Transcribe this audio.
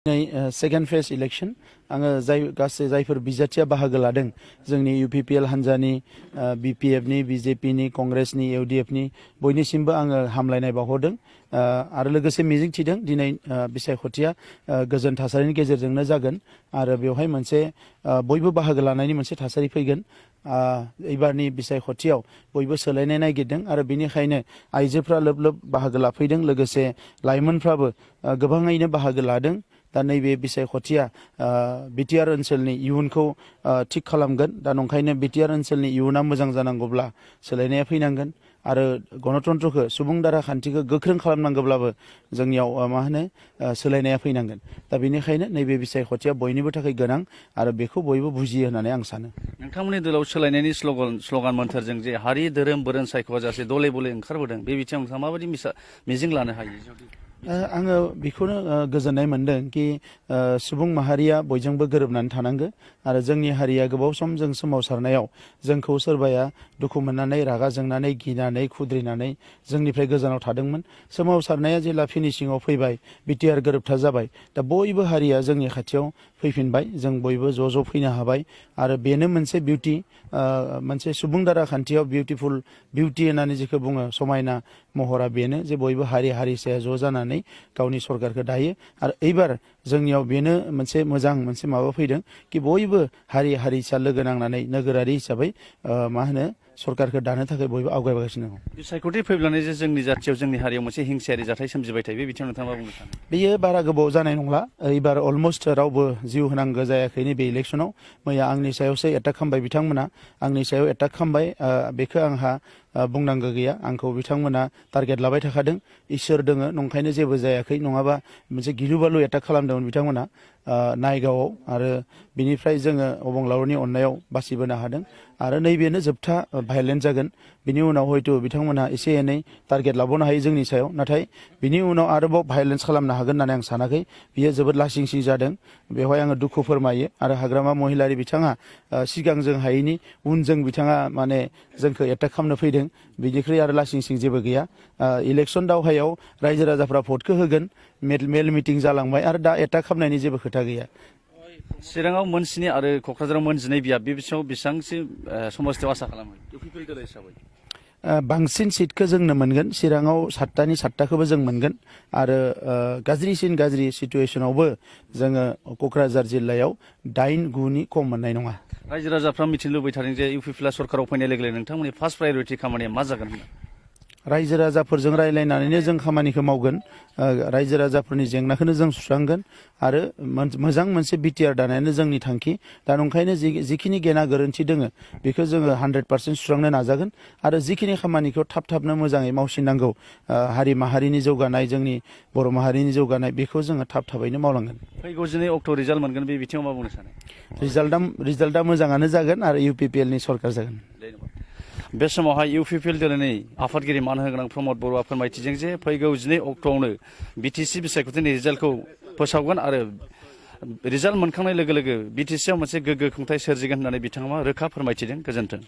second phase election आङो गासै जायफोर बिजाथिया बाहागो लादों जोंनि UPPL हान्जानि BPF नि BJP नि कांग्रेस नि UDF नि बयनिसिमबो आङो हामलायनाय बावहरदों आरो लोगोसे मिजिं थिदों दिनै बिसायख'थिया गोजोन थासारिनि गेजेरजोंनो जागोन आरो बेवहाय मोनसे बयबो बाहागो लानायनि मोनसे थासारि फैगोन एबारनि बिसायख'थियाव बयबो सोलायनाय नागिरदों आरो बेनिखायनो आइजोफ्रा लोब लोब बाहागो लाफैदों लोगोसे लाइमोनफ्राबो गोबाङैनो बाहागो लादों दा नैबे बिसायख'थिया बिटिआर ओनसोलनि इयुनखौ थिक खालामगोन दा नंखायनो बिटिआर ओनसोलनि इयुना मोजां जानांगौब्ला सोलायनाया फैनांगोन आरो गणतन्त्रखौ सुबुं दारा खान्थिखौ गोख्रों खालामनांगौब्लाबो जोंनियाव मा होनो सोलायनाया फैनांगोन दा बेनिखायनो नैबे बिसायख'थिया बयनिबो थाखाय गोनां आरो बेखौ बयबो बुजियो होननानै आं सानो नोंथांमोननि दोलाव सोलायनायनि स्ल'गान मोन्थोरजों जे हारि धोरोम बोरोन सायख'जासे दले बले ओंखारबोदों बे बिथिङाव नोंथाङा माबायदि मिजिं लानो हायो आङो बेखौनो गोजोननाय मोनदों कि सुबुं माहारिया बयजोंबो गोरोबनानै थानांगो आरो जोंनि हारिया गोबाव सम जों सोमावसारनायाव जोंखौ सोरबाया दुखु मोननानै रागा जोंनानै गिनानै खुद्रिनानै जोंनिफ्राय गोजानाव थादोंमोन सोमावसारनाया जेला फिनिशिंआव फैबाय बिटिआर गोरोबथा जाबाय दा बयबो हारिया जोंनि खाथियाव फैफिनबाय जों बयबो ज' फैनो हाबाय आरो बेनो मोनसे बिउटि मोनसे सुबुं दारा खान्थियाव बिउटिफुल बिउटि होननानै जेखौ बुङो समायना महरा बेनो जे बयबो हारिसाया ज' जानानै गावनि सरकारखौ दायो आरो एबार जोंनियाव बेनो मोनसे माबा फैदों कि बयबो हारिसा लोगो नांनानै नोगोरारि हिसाबै मा होनो सरकारखौ दानो थाखाय बयबो आवगायगासिनो दं बिसायख'थि फैब्लानो जे जोंनि जाथियाव जोंनि हारियाव मोनसे हिंसायारि जाथाय सोमजिबाय थायो बे बिथिङाव नोंथाङा मा बुंनो सानो बेयो बारा गोबाव जानाय नंला एबार अलमोस्ट रावबो जिउ होनांगौ जायाखै नैबे इलेक्सनाव मैया आंनि सायावसो एटाक खालामबाय बिथांमोना आंनि सायाव एटाक खालामबाय बेखौ आंहा बुंनांगौ गैया आंखौ बिथांमोना टारगेट लाबाय थाखादों इसोर दोङो नंखायनो जेबो जायाखै नङाबा मोनसे गिलु बालु एटाक खालामदोंमोन बिथांमोना नायगावआव आरो बिनिफ्राय जोङो अबंलावरनि अननायाव बासिबोनो हादों आरो नैबेनो जोबथा भायलेन्स जागोन बिनि उनाव हयथ' बिथांमोना एसे एनै टारगेट लाबावनो हायो जोंनि सायाव नाथाय बिनि उनाव आरोबाव भायलेन्स खालामनो हागोन होननानै आं सानाखै बियो जोबोद लासिंसिं जादों बेवहाय आङो दुखु फोरमायो आरो हाग्रामा महिलारि बिथाङा सिगां जों हायैनि उनजों बिथाङा माने जोंखौ एटाक खालामनो फैदों बिनिख्रुइ आरो लासिंसिं जेबो गैया इलेक्सन दावहायाव रायजो राजाफ्रा भटखौ होगोन मेल मिटिं जालांबाय आरो दा एटाक खालामनायनि जेबो खोथा गैया चिराङाव मोन 7 आरो क'क्राझाराव मोन 12 बियाब बे बिथिङाव बेसेबांसिम समस्थियाव आसा खालामो UPPL दोलो हिसाबै बांसिन सिटखौ जोंनो मोनगोन चिराङाव 7टानि 7टाखौबो जों मोनगोन आरो गाज्रि सिटुएसनावबो जोङो क'क्राझार जिल्लायाव 8-9नि खम मोननाय नङा रायजो राजाफ्रा मिथिनो लुबैयो थादों जे UPPL सरकाराव फैनाय लोगो लोगो नोंथांमोननि फार्स्ट प्रायरिटि खामानिया मा जागोन रायजो राजाफोरजों रायलायनानैनो जों खामानिखौ मावगोन रायजो राजाफोरनि जेंनाखौनो जों सुस्रांगोन आरो मोजां मोनसे बिटिआर दानायानो जोंनि थांखि दा नंखायनो जिखिनि गेना गोरोन्थि दोङो बेखौ जोङो 100% सुस्रांनो नाजागोन आरो जिखिनि खामानिखौ थाबनो मोजाङै मावसिननांगौ हारि माहारिनि जौगानाय जोंनि बर' माहारिनि जौगानाय बेखौ जोङो थाबैनो मावलांगोन फैगौ 12 अक्ट' रिजाल्ट मोनगोन बे बिथिङाव मा बुंनो सानो रिजाल्टआ मोजाङानो जागोन आरो UPPL नि सरकार जागोन बे समावहाय UPPL दोलोनि आफादगिरि मान होगोनां प्रमद बर'आ फोरमायथिदों जे फैगौ 12 अक्ट'आवनो BTC बिसायख'थिनि रिजाल्टखौ फोसावगोन आरो रिजाल्ट मोनखांनाय लोगो लोगो BTC आव मोनसे गोग्गो खुंथाय सोरजिगोन होननानै बिथाङा रोखा फोरमायथिदों गोजोन्थों